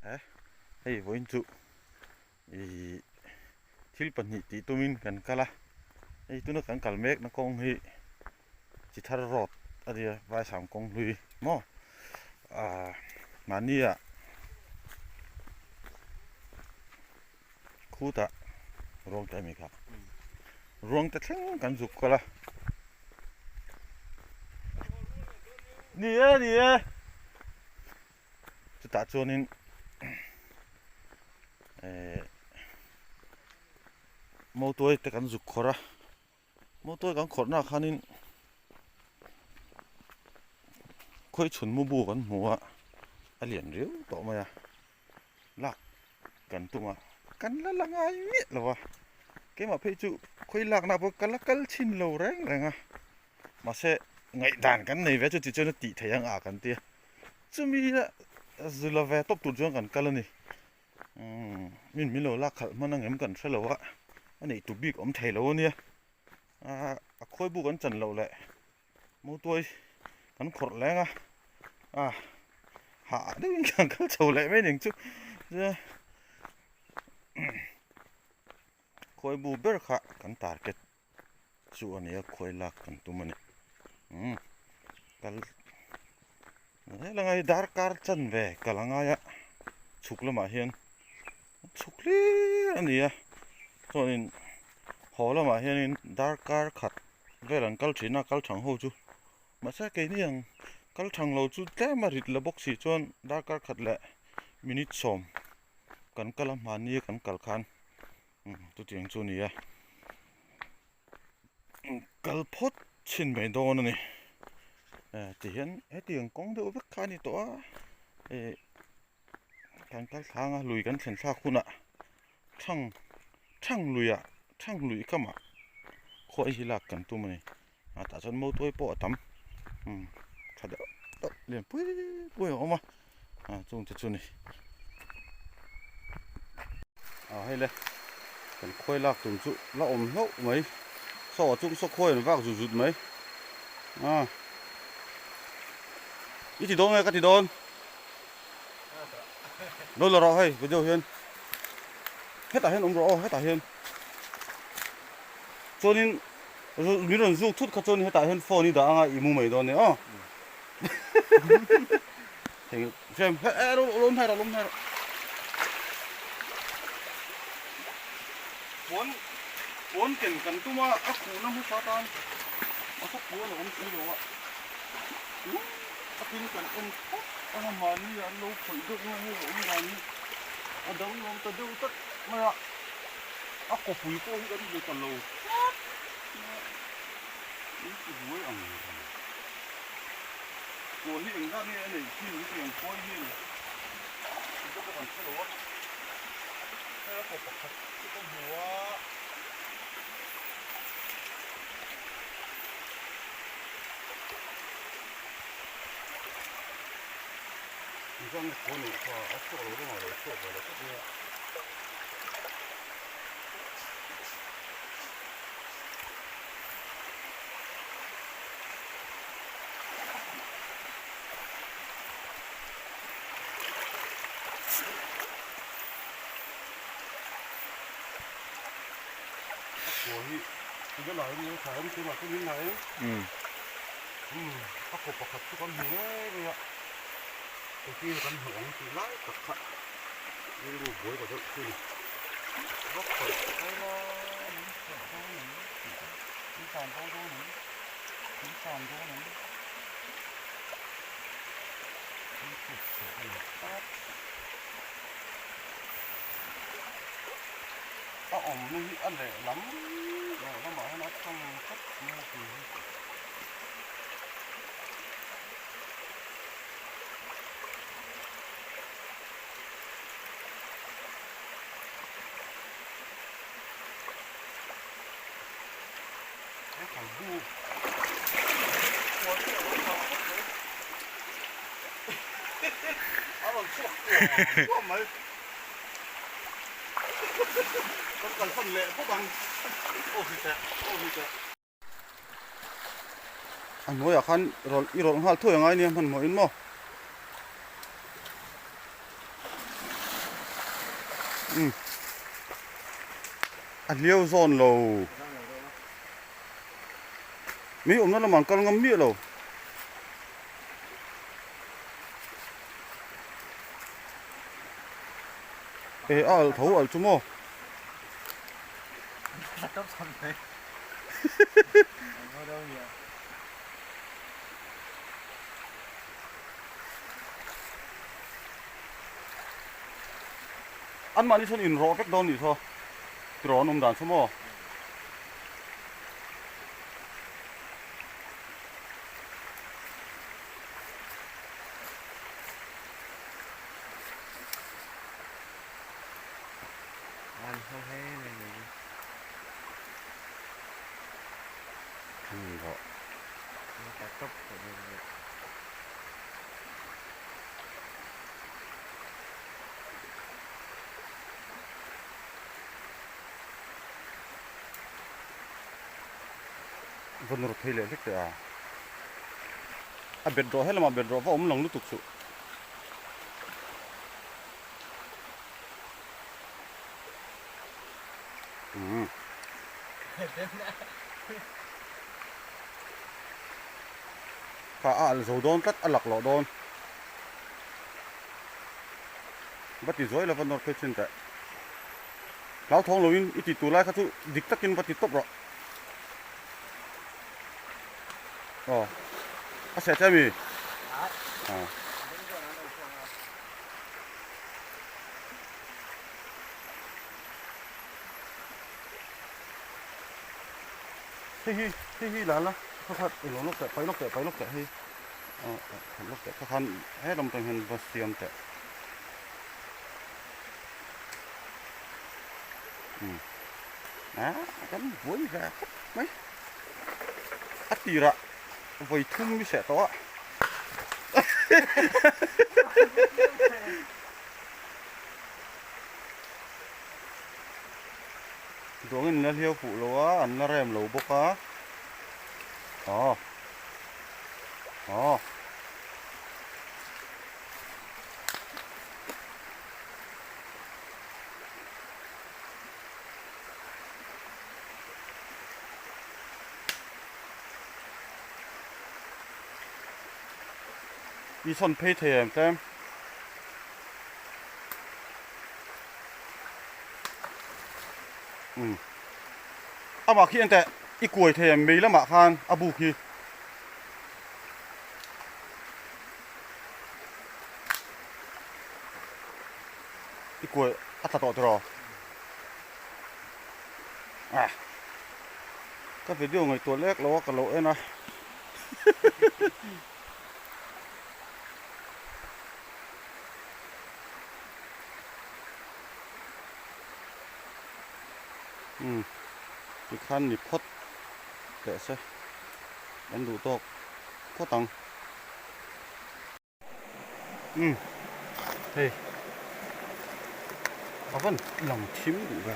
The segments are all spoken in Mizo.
He hei vawiin chu ih thil pahnih tih tumin kan kal a, hei tuna kan kal mekna kawng hi Chithar road a nia Vaisam kawng hlui maw ah mahnia khutah ruang te a mi kha ruang te thleng kan zuk kal a ni e ni e chutah chuanin eh mawtuai te kan zuk khawrh a mawtuai kan khawrh naah khanin khawichhun mu bu kan hmu a a lian riau tawh mai a lak kan tum a kan la la ngai miah lo a keimah phei chu khawi lakna pawh ka la kal chhin lo reng reng a mahse ngaihdan kan nei ve chu tichuan a tih theih ang a kan tia chumi a zu la ve tawp tur chuan kan kal a ni umm min min lo lak khalh hman ang em kan hre lo a a neih tu bik awm thei lo a nia ah a khawi buk an chan loh leh. Motuai kan khawrh leng a a hah deuhin kan kal chho leh mai ning chu khawi bu ber kha kan target chu a ni a khawi lak kan tum a ni umm kal zel anga hei darkar chanve kal a ngai a chhuk lamah hian chhuk hlir a ni a chuanin haw lamah hianin darkar khat vel an kal thin a kal thang ho chu mahse keini ang kal thang lo chu tlem a rit la bawk si chuan darkar khat leh minute sawm kan kal a hmani a kan kal khan chutiang chu a ni a kal phawt chhin mai dawn a ni tihian hetiang kawng deuh vek kha a ni tawh a ih kan kal thlang a lui kan thlen thlak hunah thang thang luiah thang lui kamah khuai hi lak kan tum a ni a tah chuan motor pawh a tam umm tha deuh deuh lian pui pui a awm a ah chung te chu a ni ah hei le kan khuai lak tum chu la awm hlauh mai saw a chung saw khuai an vak zut zut mai ah i ti dawn nge ka ti dawn. Lo la rawh hei video hian hetah hian awm rawh aw hetah hian chuanin min rawn zuk thut kha chuan hetah hian phone i dah anga i mu mai dawn nia aw hei he lo lo hmai rawh lo hmai rawh puan puan ken kan tum a a khuhna hmasa tan a khaw puan a awm si lo a. Takin kan en phawt a, mahni an lo khawih deuh nge hei a awm dan hi a danglam ta deuh tlat mai a, a kawpui pawh hi kan hmu ta lo tlat mai a, min ti buai ang reng. Kua hi engzat nge a neih thin hetiang khawi hian tih pawh kan hre lo a, hei a kaw pakhat chu ka hmu a. A kaw pakhat chu kan hmu ngei mai a, engtin kan hmuh ang tih lai tak kha rilru buai ta deuh chu a ni. Va khawih phei la min khawih dawn em tih te min tan bo dawn em min tan dawn em min hriat chhuah a ni tlat. A awmna hi a lehlam lehlamah hian a thang tlat mai a tih hi. A rawn chhuak tuam tuam mai. Kan kalsan leh bawk ang. Aw hi teh, aw hi teh. A hnuaiah khan rawlh i rawlh nghal thuai angai nia hmanhmawhin maw. Umm a hliau zawn lo. Mi awmna lamah an kal ngam miah lo. E a alh tho alh chu maw? An mahni chuan inrawh vek dawn nih saw tiraw an awm dan chu maw? Vawn rawt phei leh hlek teh a. A bet rawh helamah bet rawh va awm lang lutuk suh. Umm. Kha a alh zo dawn tlat a lak loh dawn. Va ti zuai lova nawr phei chin teh. Hlauthawng loin i ti tur lai kha chu dik takin va ti tawp rawh. Aw a seh che ami? Aw. Hei hi hei hi la la kha kha eng lawk teh pai lawk teh pai lawk teh hei aw lawk teh kha khan helam tang hian va siam teh. A kan buai ve khawp mai a tirah vawi thum mi seh tawh a duangin an la hliau fuh lo a an la rem lo bawk a aw aw. I sawn phei thei em tlem. Umm. Amah khi enteh i kuai thei em mei lamah khan a buk hi. I kuai a tla tawh tiraw? Ah ka video ngaihtuah lek lo a ka lo en a Umm tikhan ni phawt teh se kan duh tawk phawt ang. Umm hei a van lang thim duh ve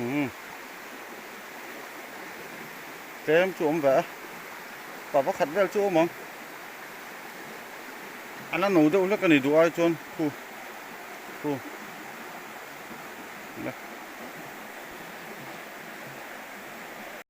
umm tlem chu awm ve a pa pakhat vel chu awm ang a la no deuh hlek a ni duh ai chuan khu khu.